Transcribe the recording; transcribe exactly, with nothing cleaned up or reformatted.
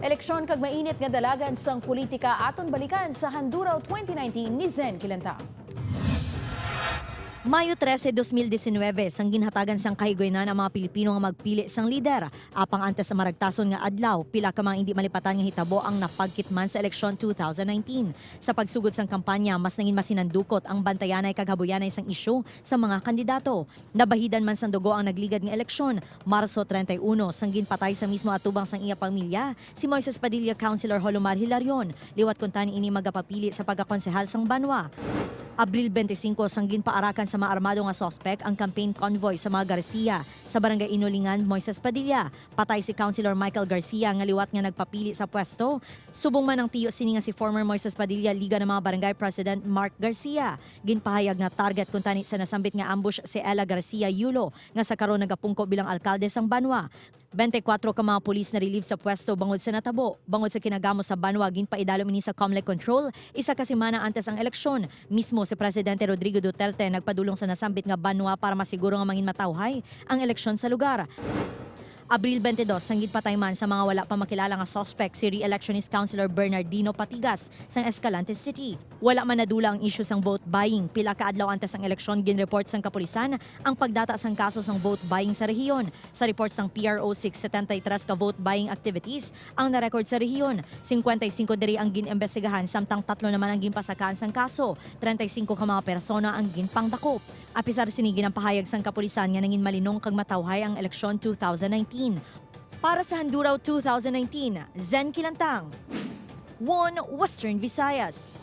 Eleksyon kag mainit nga dalagan sang politika aton balikan sa Handuraw twenty nineteen ni Zen Kilantang. Mayo trese, dos mil diecinuebe, sang ginhatagan sang kahigayunan ang mga Pilipino nga magpili sang lider. Apang antes sa maragtason nga adlaw, pila ka mga indi malipatan nga hitabo ang napagkitman sa eleksyon two thousand nineteen. Sa pagsugod sang kampanya, mas nangin masinandukot ang bantayanay kag habuyanay sang isyu sa mga kandidato. Nabahidan man sang dugo ang nagligad nga eleksyon, Marso treinta y uno, sang ginpatay sa mismo atubang sang iya pamilya, si Moises Padilla, Councilor Holomar Hilarion, liwat kuntani ini magapapili sa pagkakonsehal sang banwa. Abril twenty-five, sang ginpaarakan sa mga armado nga suspek ang campaign convoy sa mga Garcia sa Barangay Inulingan, Moises Padilla. Patay si Councilor Michael Garcia nga liwat nga nagpapili sa pwesto. Subong man ang tiyo sini nga si former Moises Padilla Liga ng mga Barangay President Mark Garcia. Ginpahayag nga target kuntani sa nasambit nga ambush si Ella Garcia Yulo nga sa karon nagapungko bilang alkalde sang banwa. Twenty-four ka mga pulis na-relieve sa pwesto bangod sa natabo. Bangod sa kinagamo sa banwa, ginpaidalom ini sa Comelec control isa ka semana antes ang eleksyon. Mismo si Presidente Rodrigo Duterte nagpadulong sa nasambit nga banwa para masiguro nga mangin matawhay ang eleksyon sa lugar. Abril twenty-two, sang ginpatay man sa mga wala pa makilala nga suspect si re-electionist Councilor Bernardino Patigas sang Escalante City. Wala man nadula ang isyu sang vote buying. Pila ka adlaw antes ang eleksyon, ginreport sang kapulisan ang pagdata sang kaso sang vote buying sa rehiyon. Sa report sang P R O six, setenta y tres ka vote buying activities ang na-record sa rehiyon. Singkwenta y singko diri ang gin-imbestigahan, samtang tatlo naman ang ginpasakaan sang kaso. Treinta y singko ka mga persona ang ginpangdakop. Apisar sini, ginapahayag sang kapulisan nga nangin malinong kag matawhay ang eleksyon two thousand nineteen. Para sa Handuraw two thousand nineteen, Zen Kilantang, One Western Visayas.